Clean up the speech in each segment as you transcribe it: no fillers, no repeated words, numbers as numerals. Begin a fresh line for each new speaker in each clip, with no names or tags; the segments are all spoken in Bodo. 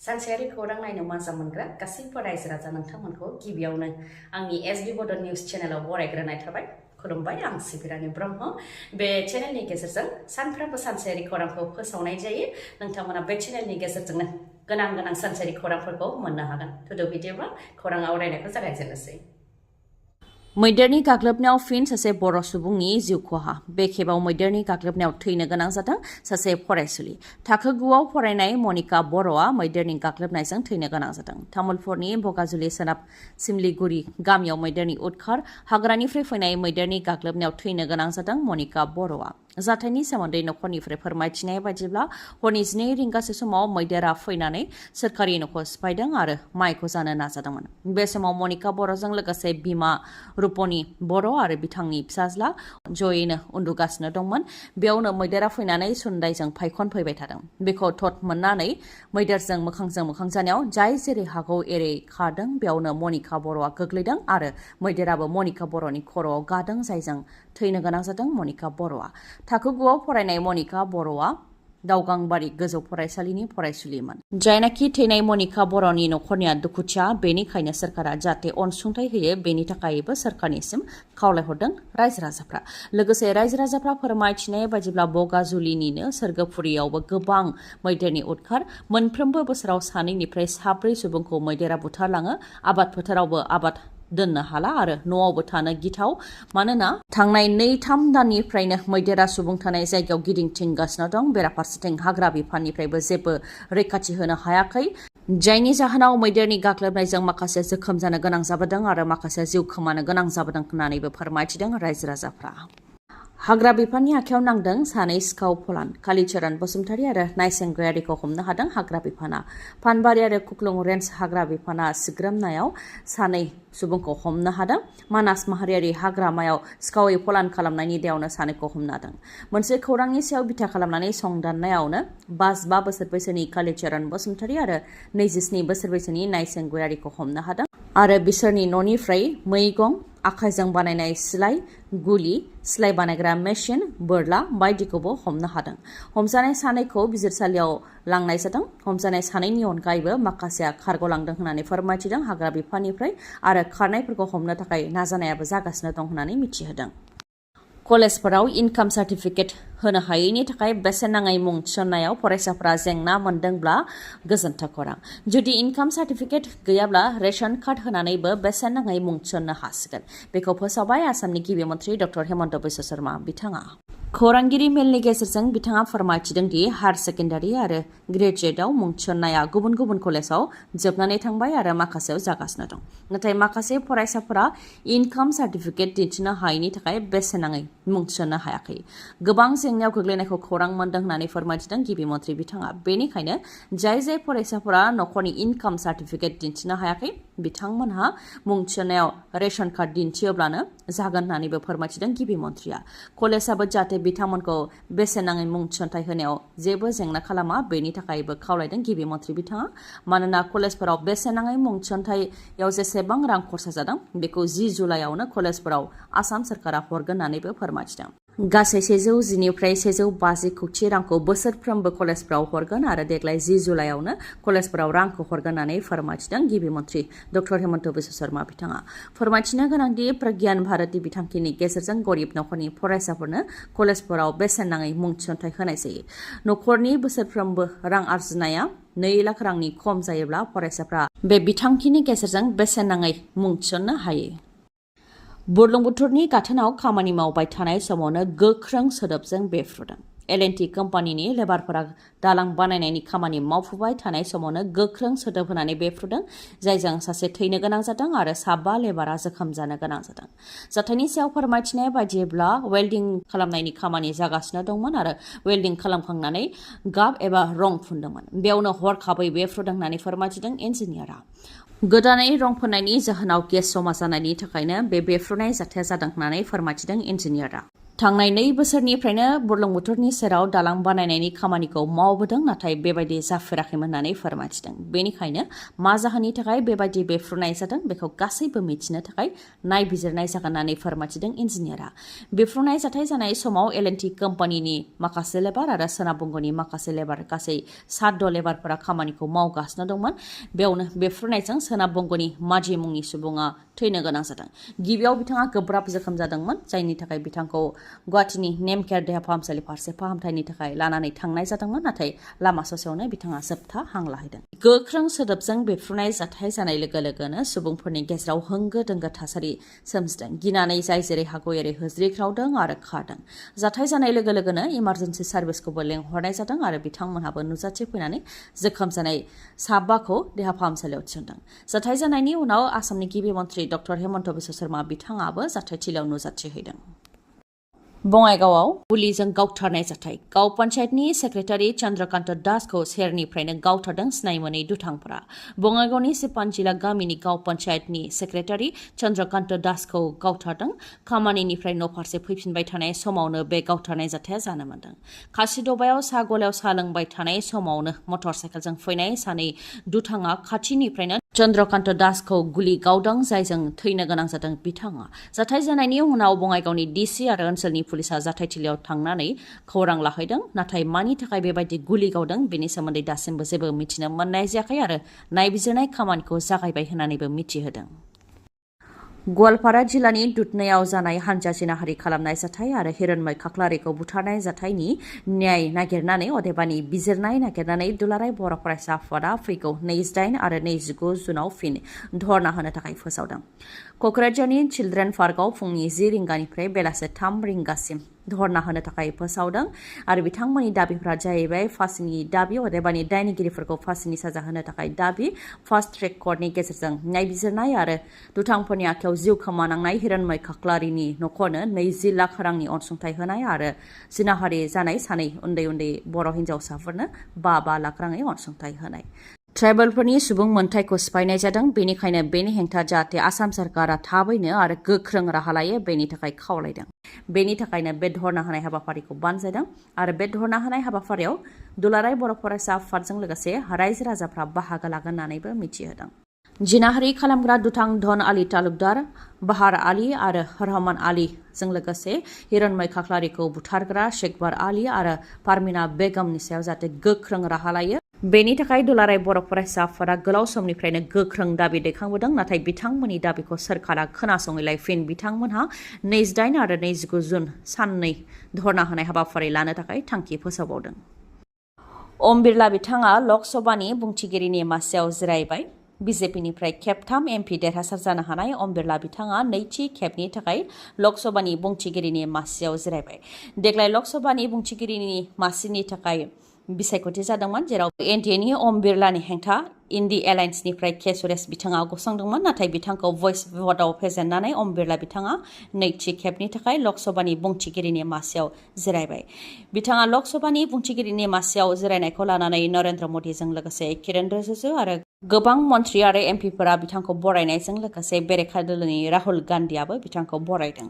सानसेयारि खौरां नायनो मोजां मोनग्रा गासैबो रायजो राजा नोंथांमोनखौ गिबियावनो आंनि एसबी बड निउज चेनेलाव बरायग्रोनाय थाबाय। खुलुमबाय, आं सिबि रानि ब्रह्म। बे चेनेलनि गेजेरजों सानफ्रोमबो सानसेयारि खौरांखौ फोसावनाय जायो। नोंथांमोना बे चेनेलनि गेजेरजोंनो गोनां सानसेयारि खौरांफोरखौ मोननो हागोन। थुदो बिदिब्ला खौरां आवरायनायखौ जागायजेननोसै। मैदेरनि गाग्लोबनायाव फिन सासे बर' सुबुंनि जिउ खहा। बे खेबाव मैदेरनि गाग्लोबनायाव थैनो गोनां जादों सासे फरायसुलि। थाखो 9आव फरायनाय मनिका बर'आ मैदेरनि गाग्लोबनायजों थैनो गोनां जादों। तामुलपुरनि बगाजुलि सोनाब सिमलिगुरि गामियाव मैदेरनि उदखार, हाग्रानिफ्राय फैनाय मैदेरनि गाग्लोबनायाव थैनो गोनां जादों मनिका बर'आ। जाथायनि सोमोन्दै नखरनिफ्राय फोरमायथिनाय बायदिब्ला हरनि 2 रिंगासो समाव मैदेरा फैनानै सोरखारि न'खौ सिफायदों आरो माइखौ जानो नाजादोंमोन। बे समाव मनिका बर'जों लोगोसे बिमा रुपनि बर' आरो बिथांनि फिसाज्ला जयैनो उन्दुगासिनो दंमोन। बेयावनो मैदेरा फैनानै सुन्दायजों फायखन फैबाय थादों। बेखौ थट मोननानै मैदेरजों मोखांजों मोखां जानायाव जाय जेरै हागौ एरै खारदों। बेयावनो मनिका बर'आ गोग्लैदों आरो मैदेराबो मनिका बर'नि खर'आव गादों, जायजों थैनो गोनां जादों मनिका बर'आ। थाखो 9आव फरायनाय मनिका बर'आ दावगांबारि गोजौ फरायसालिनि फरायसुलिमोन। जायनाखि थैनाय मनिका बर'नि नखरनिया दुखुथिया, बेनिखायनो सोरखारा जाहाथे अनसुंथाइ होयो, बेनि थाखायबो सोरखारनिसिम खावलायहरदों रायजो राजाफ्रा। लोगोसे रायजो राजाफ्रा फोरमायथिनाय बायदिब्ला बगाजुलिनिनो सोरगोफुरियावबो गोबां मैदेरनि उदखार। मोनफ्रोमबो बोसोराव 2निफ्राय 4 सुबुंखौ मैदेरा बुथारलाङो। आबाद फोथारावबो आबाद दोननो हाला आरो न'आवबो थानो गिथाव, मानोना थांनाय 2-3 दाननिफ्रायनो मैदेरा सुबुं थानाय जायगायाव गिदिंथिंगासिनो दं। बेराफारसेथिं हाग्रा बिफाननिफ्रायबो जेबो रैखाथि होनो हायाखै, जायनि जाहोनाव मैदेरनि गाग्लोबनायजों माखासे जोखोम जानो गोनां जाबोदों आरो माखासे जिउ खोमानो गोनां जाबोदों होननानैबो फोरमायथिदों रायजो राजाफ्रा। हाग्रा बिफाननि आखायाव नांदों 2 सिखाव फलान। कालिचरण बसुमतारी आरो नायसें गयारिखौ हमनो हादों हाग्रा बिफाना। पानबारि आरो कुक्लुं रेन्ज हाग्रा बिफाना सिग्रोमनायाव 2 सुबुंखौ हमनो हादों। मानास माहारियारि हाग्रामायाव सिखावै फलान खालामनायनि दायावनो 2खौ हमनो हादों। मोनसे खौरांनि सायाव बिथा खालामनानै संदाननायावनो 55 बोसोर बैसोनि कालिचरण बसुमतारी आरो 27 बोसोर बैसोनि नायसें गयारिखौ हमनो हादों आरो बिसोरनि न'निफ्राय मैगं, आखाइजों बानायनाय सिलाइ, गुलि, सिलाइ बानायग्रा मेसिन, बोरला बायदिखौबो हमनो हादों। हमजानाय 2खौ बिजिरसालियाव लांनाय जादों। हमजानाय 2नि अनगायैबो माखासेया खारग'लांदों होननानै फोरमायथिदों हाग्रा बिफाननिफ्राय आरो खारनायफोरखौ हमनो थाखाय नाजानायाबो जागासिनो दं होननानै मिथिहोदों। कलेजफोराव इनकाम सार्टिफिकेट होनो हायैनि थाखाय बेसेन नाङै मुं थिसननायाव फरायसाफोरा जेंना मोनदोंब्ला गोजोनथाव खौरां। जुदि इनकाम सार्टिफिकेट गैयाब्ला रेशन कार्ड होनानैबो बेसेन नाङै मुं थिसननो हासिगोन। बेखौ फोसावबाय आसामनि गिबि मन्थ्रि डक्टर हेमन्त बिश्व शर्मा बिथाङा। खौरांगिरि मेलनि गेजेरजों बिथाङा फोरमायथिदों दि हायार सेकेन्डारि आरो ग्रेजुवेटआव मुं थिसननाया गुबुन गुबुन कलेजाव जोबनानै थांबाय आरो माखासेयाव जागासिनो दं। नाथाय माखासे फरायसाफोरा इनकाम सार्टिफिकेट दिन्थिनो हायैनि थाखाय बेसेन नाङै मुं थिसननो हायाखै। गोबां जेंनायाव गोग्लैनायखौ खौरां मोनदों होननानै फोरमायथिदों गिबि मन्थ्रि बिथाङा। बेनिखायनो जाय फरायसाफोरा नखरनि इनकाम सार्टिफिकेट दिन्थिनो हायाखै, बिथांमोनहा मुं थिसननायाव रेशन कार्ड दिन्थियोब्लानो जागोन होननानैबो फोरमायथिदों गिबि मन्थ्रिया। कलेजाबो जाहाथे बिथांमोनखौ बेसेन नाङै मुं थिसनथाइ होनायाव जेबो जेंना खालामा, बेनि थाखायबो खावलायदों गिबि मन्थ्रि बिथाङा। मानोना कलेजफोराव बेसेन नाङै मुं थिसनथायाव जेसेबां रां खरसा जादों, बेखौ 10 जुलाइआवनो कलेजफोराव आसाम सोरखारा हरगोन होननानैबो फोरमायथिदों। गासै 110निफ्राय 150 कौटि रांखौ बोसोरफ्रोमबो कलेजफोराव हरगोन आरो देग्लाय 10 जुलाइआवनो कलेजफोराव रांखौ हरगोन होननानै फोरमायथिदों गिबि मन्थ्रि डक्टर हेमन्त बिश्व शर्मा बिथाङा। फोरमायथिनो गोनांदि प्रज्ञान भारती बिथांखिनि गेजेरजों गरिब नखरनि फरायसाफोरनो कलेजफोराव बेसेन नाङै मुं थिसनथाइ होनाय जायो। नखरनि बोसोरफ्रोमबो रां आरजिनाया 2 लाख रांनि खम जायोब्ला फरायसाफ्रा बे बिथांखिनि गेजेरजों बेसेन नाङै मुं थिसननो हायो। बुरलुंबुथुरनि गाथोनाव खामानि मावबाय थानाय समावनो गोख्रों सोदोबजों बेफ्रुदों। L&T कम्पानिनि लेबारफोरा दालां बानायनायनि खामानि मावफुबाय थानाय समावनो गोख्रों सोदोब होनानै बेफ्रुदों, जायजों सासे थैनो गोनां जादों आरो 5 लेबारा जोखोम जानो गोनां जादों। जाथायनि सायाव फोरमायथिनाय बायदिब्ला वेल्डिं खालामनायनि खामानि जागासिनो दंमोन आरो वेल्डिं खालामखांनानै गाब एबा रं फुनदोंमोन। बेयावनो हरखाबै बेफ्रुदों होननानै फोरमायथिदों इन्जिनियारा। गोदानै रं फोननायनि जाहोनाव गेस जमा जानायनि थाखायनो बे बेफ्रुनाय जाथाया जादों होननानै फोरमायथिदों इन्जिनियारा। थांनाय 2 बोसोरनिफ्रायनो बुरलुंबुथुरनि सेराव दालां बानायनायनि खामानिखौ मावबोदों नाथाय बेबायदि जाफेराखैमोन होननानै फोरमायथिदों। बेनिखायनो मा जाहोननि थाखाय बेबायदि बेफ्रुनाय जादों बेखौ गासैबो मिथिनो थाखाय नायबिजिरनाय जागोन होननानै फोरमायथिदों इन्जिनियारा। बेफ्रुनाय जाथाय जानाय समाव एल&टि कम्पानिनि माखासे लेबार आरो सोनाब बंगनि माखासे लेबार गासै 7 लेबारफोरा खामानिखौ मावगासिनो दंमोन। बेयावनो बेफ्रुनायजों सोनाब बंगनि माजि मुंनि सुबुङा थैनो गोनां जादों। गिबियाव बिथाङा गोब्राब जोखोम जादोंमोन जायनि थाखाय बिथांखौ गुवाहाटीनि नेमकेयार देहा फाहामसालि फारसे फाहामथायनि थाखाय लानानै थांनाय जादोंमोन नाथाय लामा ससेयावनो बिथाङा जोबथा हां लाहैदों। गोख्रों सोदोबजों बेफ्रुनाय जाथाय जानाय लोगो लोगोनो सुबुंफोरनि गेजेराव होंगो दोंगो थासारि सोमजिदों। गिनानै जाय जेरै हागौ एरै होज्रिख्रावदों आरो खारदों। जाथाय जानाय लोगो लोगोनो इमारजेन्सि सार्भिसखौबो लेंहरनाय जादों आरो बिथांमोनहाबो नुजाथि फैनानै जोखोम जानाय साबाखौ देहा फाहामसालियाव थिसनदों। जाथाय जानायनि उनाव आसामनि गिबि मन्थ्रि डक्टर हेमन्त बिश्व शर्मा बिथाङाबो जाथायथिलियाव नुजाथिहैदों। बङाइगावआव गुलिजों गावथारनाय जाथाय। गाव पन्चायतनि सेक्रेटारि चन्द्रकान्त दासखौ सेरनिफ्रायनो गावथारदों सिनाय मोनै दुथांफोरा। बङाइगावनि सिपानजिला गामिनि गाव पन्चायतनि सेक्रेटारि चन्द्रकान्त दासखौ गावथारदों। खामानिनिफ्राय न'फारसे फैफिनबाय थानाय समावनो बे गावथारनाय जाथाया जानो मोन्दों। खासिदबायाव साहा गलायाव साहा लोंबाय थानाय समावनो मटर साइकेलजों फैनाय सानै दुथाङा खाथिनिफ्रायनो चन्द्रकान्त दासखौ गुलि गावदों जायजों थैनो गोनां जादों बिथाङा। जाथाय जानायनि उनाव बङाइगावनि डिसि आरो ओनसोलनि पुलिसा जाथायथिलियाव थांनानै खौरां लाहैदों नाथाय मानि थाखाय बेबायदि गुलि गावदों बेनि सोमोन्दै दासिमबो जेबो मिथिनो मोननाय जायाखै आरो नायबिजिरनाय खामानिखौ जागायबाय होननानैबो मिथिहोदों। गवालपारा जिल्लानि दुधनैयाव जानाय हानजा जिनाहारि खालामनाय जाथाय आरो हिरण्मय खाख्लारिखौ बुथारनाय जाथायनि न्याय नागिरनानै अदेबानि बिजिरनाय नागिरनानै दुलाराय बर' फरायसा आफादा फैगौ 28 आरो 29 जुनाव फिन धर्ना होनो थाखाय फोसावदों। क'क्राझारनि चिल्ड्रेन पार्कआव फुंनि 10 रिंगानिफ्राय बेलासे 3 रिंगासिम धर्ना होनो थाखाय फोसावदों आरो बिथांमोननि दाबिफोरा जाहैबाय फासिनि दाबि अदेबानि दायनिगिरिफोरखौ फासिनि साजा होनो थाखाय दाबि, फास्ट ट्रेक कर्टनि गेजेरजों नायबिजिरनाय आरो दुथांफोरनि आखायाव जिउ खोमानांनाय हिरण्मय खाख्लारिनि न'खरनो 20 लाख रांनि अनसुंथाइ होनाय आरो जिनाहारि जानाय सानै उन्दै उन्दै बर' हिन्जावसाफोरनो 5 लाख रांनि अनसुंथाइ होनाय। ट्राइबेलफोरनि सुबुं मोनथायखौ सिफायनाय जादों बेनिखायनो बेनि हेंथा जाहाथे आसाम सरकारा थाबैनो आरो गोख्रों राहा लायो बेनि थाखाय खावलायदों। बेनि थाखायनो बे धर्ना होनाय हाबाफारिखौ बानजायदों आरो बे धर्ना होनाय हाबाफारियाव दुलाराय बर' फरायसा आफादजों लोगोसे रायजो राजाफ्रा बाहागो लागोन होननानैबो मिथिहोदों। जिनाहारि खालामग्रा दुथां धन आली तालुकदार, बाहार आली आरो रहमान आलीजों लोगोसे हिरण्मय खाख्लारिखौ बुथारग्रा शेखबार आली आरो पारमिना बेगमनि सायाव जाहाथे गोख्रों राहा लायो बेनि थाखाय दुलाराय बर' फरायसा आफादा गोलाव समनिफ्रायनो गोख्रों दाबि दैखांबोदों नाथाय बिथांमोननि दाबिखौ सोरखारा खोनासङैलाय फिन बिथांमोनहा 28 आरो 29 जुन साननै धर्ना होनाय हाबाफारि लानो थाखाय थांखि फोसावबावदों। ओम बिरला बिथाङा लक सभानि बुंथिगिरिनि मासियाव जिरायबाय। बिजेपिनिफ्राय खेबथाम एमपि देरहासार जानो हानाय ओम बिरला बिथाङा नैथि खेबनि थाखाय लक सभानि बुंथिगिरिनि मासियाव जिरायबाय। देग्लाय लक सभानि बुंथिगिरिनि मासिनि थाखाय बिसायख'थि जादोंमोन जेराव एनडिएनि ओम बिरलानि हेंथा इन्डि एलायन्सनिफ्राय के सुरेश बिथाङा गसंदोंमोन नाथाय बिथांखौ भइस भटआव फेजेननानै ओम बिरला बिथाङा नैथि खेबनि थाखाय लक सभानि बुंथिगिरिनि मासियाव जिरायबाय। बिथाङा लक सभानि बुंथिगिरिनि मासियाव जिरायनायखौ लानानै नरेन्द्र मदिजों लोगोसे किरेन रिजिजु आरो गोबां मन्त्रि आरो एमपिफोरा बिथांखौ बरायनायजों लोगोसे बेरेखा दोलोनि राहुल गान्धीआबो बिथांखौ बरायदों।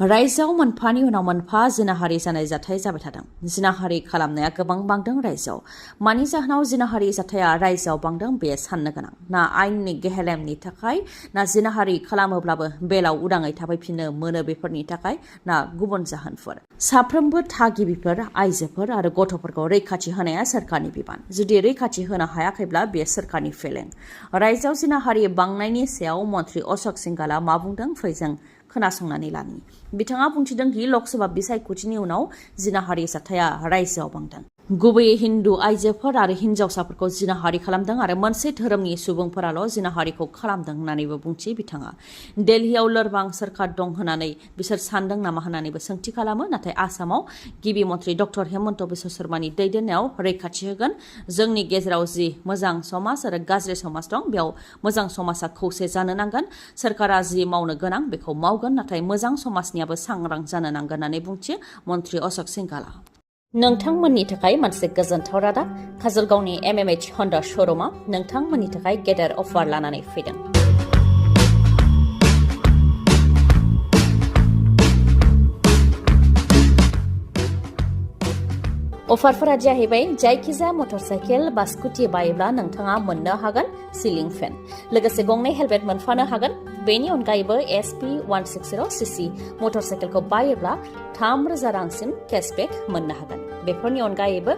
रायजोआव मोनफानि उनाव मोनफा जिनाहारि जानाय जाथाय जाबाय थादों। जिनाहारि खालामनाया गोबां बांदों रायजोआव। मानि जाहोनाव जिनाहारि जाथाया रायजोआव बांदों बे साननो गोनां। ना आयेननि गेहेलेमनि थाखाय ना जिनाहारि खालामोब्लाबो बेलाव उदाङै थाफैफिननो मोनो बेफोरनि थाखाय ना गुबुन जाहोनफोर। साफ्रोमबो थागिबिफोर, आइजोफोर आरो गथ'फोरखौ रैखाथि होनाया सोरखारनि बिबान। जुदि रैखाथि होनो हायाखैब्ला बेयो सोरखारनि फेलें। रायजोआव जिनाहारि बांनायनि सायाव मन्त्रि अशोक सिंघालआ मा बुंदों फै जों खोनासंनानै लानि। बिथाङा बुंथिदों दि लकसभा बिसायख'थिनि उनाव जिनाहारि जाथाया रायजोआव बांदों। गुबैयै हिन्दु आइजोफोर आरो हिन्जावसाफोरखौ जिनाहारि खालामदों आरो मोनसे धोरोमनि सुबुंफोराल' जिनाहारिखौ खालामदों होननानैबो बुंथियो बिथाङा। दिल्लीयाव लोरबां सोरखार दं होननानै बिसोर सानदों नामा होननानैबो सोंथि खालामो नाथाय आसामाव गिबि मन्थ्रि डक्टर हेमन्त बिश्व शर्मानि दैदेननायाव रैखाथि होगोन। जोंनि गेजेराव जि मोजां समाज आरो गाज्रि समाज दं बेयाव मोजां समाजा खौसे जानो नांगोन। सोरखारा जि मावनो गोनां बेखौ मावगोन नाथाय मोजां समाजनियाबो सांग्रां जानो नांगोन होननानै बुंथियो मन्त्रि अशोक सिंघालआ। नोंथांमोननि थाखाय मोनसे गोजोनथाव रादाब। काजलगावनि MMH हन्डा श'रुमा नोंथांमोननि थाखाय गेदेर अफार लानानै फैदों।
अफारफोरा जाहैबाय जायखिजाया मटरसाइकेल बा स्कुटि बायोब्ला नोंथाङा मोननो हागोन सिलिं फेन लोगोसे गंनै हेलमेट मोनफानो हागोन बेनि अनगायैबो SP 160 सीसी मटरसाइकेलखौ बायोब्ला 3,000 रांसिम केशबेक मोननो हागोन बेफोरनि अनगायैबो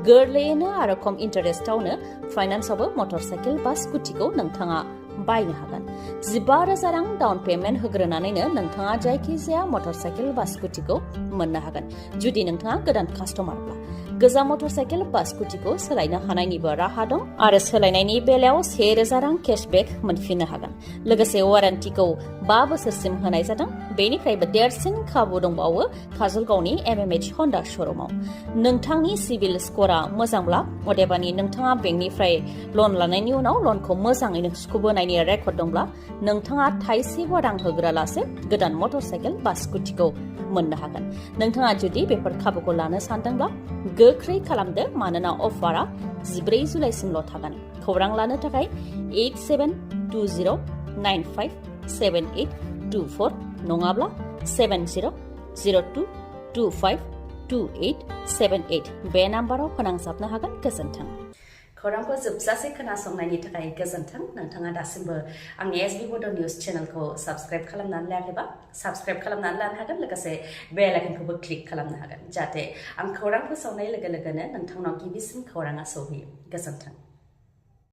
गोरलैयैनो आरो खम इन्टारेस्टआवनो फाइनान्सआवबो मटरसाइकेल बा स्कुटिखौ नोंथाङा बायनो हागोन 15,000 रां डाउन पेमेन्ट होग्रोनानैनो नोंथाङा जायखिजाया मटरसाइकेल बा स्कुटिखौ मोननो हागोन जुदि नोंथाङा गोदान कास्टमारब्ला गोजाम मटरसाइकेल बा स्कुटिखौ सोलायनो हानायनिबो राहा दं आरो सोलायनायनि बेलायाव 1,000 रां केशबेक मोनफिननो हागोन लोगोसे वारेन्टिखौ 5 बोसोरसिम होनाय जादों बेनिफ्रायबो देरसिन खाबु दंबावो काजलगावनि MMH हन्डा श'रुमाव नोंथांनि सिभिल स्क'रा मोजांब्ला अदेबानि नोंथाङा बेंकनिफ्राय लन लानायनि उनाव लनखौ मोजाङैनो सुख'बोनायनि रेकर्ड दंब्ला नोंथाङा थाइसेबो रां होग्रालासे गोदान मटरसाइकेल बा स्कुटिखौ मोननो हागोन नोंथाङा जुदि बेफोर खाबुखौ लानो सानदोंब्ला गोख्रै खालामदो मानोना अफारा 14 जुलाइसिमल' थागोन खौरां लानो थाखाय 8720957824 नङाब्ला 7002252878 बे नाम्बाराव फोनांजाबनो हागोन गोजोन्थों
खौरांखौ जोबजासे खोनासंनायनि थाखाय गोजोन्थों नोंथाङा दासिमबो आंनि SB बड' निउस चेनेलखौ साबस्क्राइब खालामनानै लायाखैबा साबस्क्राइब खालामनानै लानो हागोन लोगोसे बेल आइकनखौबो क्लिक खालामनो हागोन जाहाथे आं खौरां फोसावनाय लोगो लोगोनो नोंथांनाव गिबिसिन खौराङा सौहैयो गोजोन्थों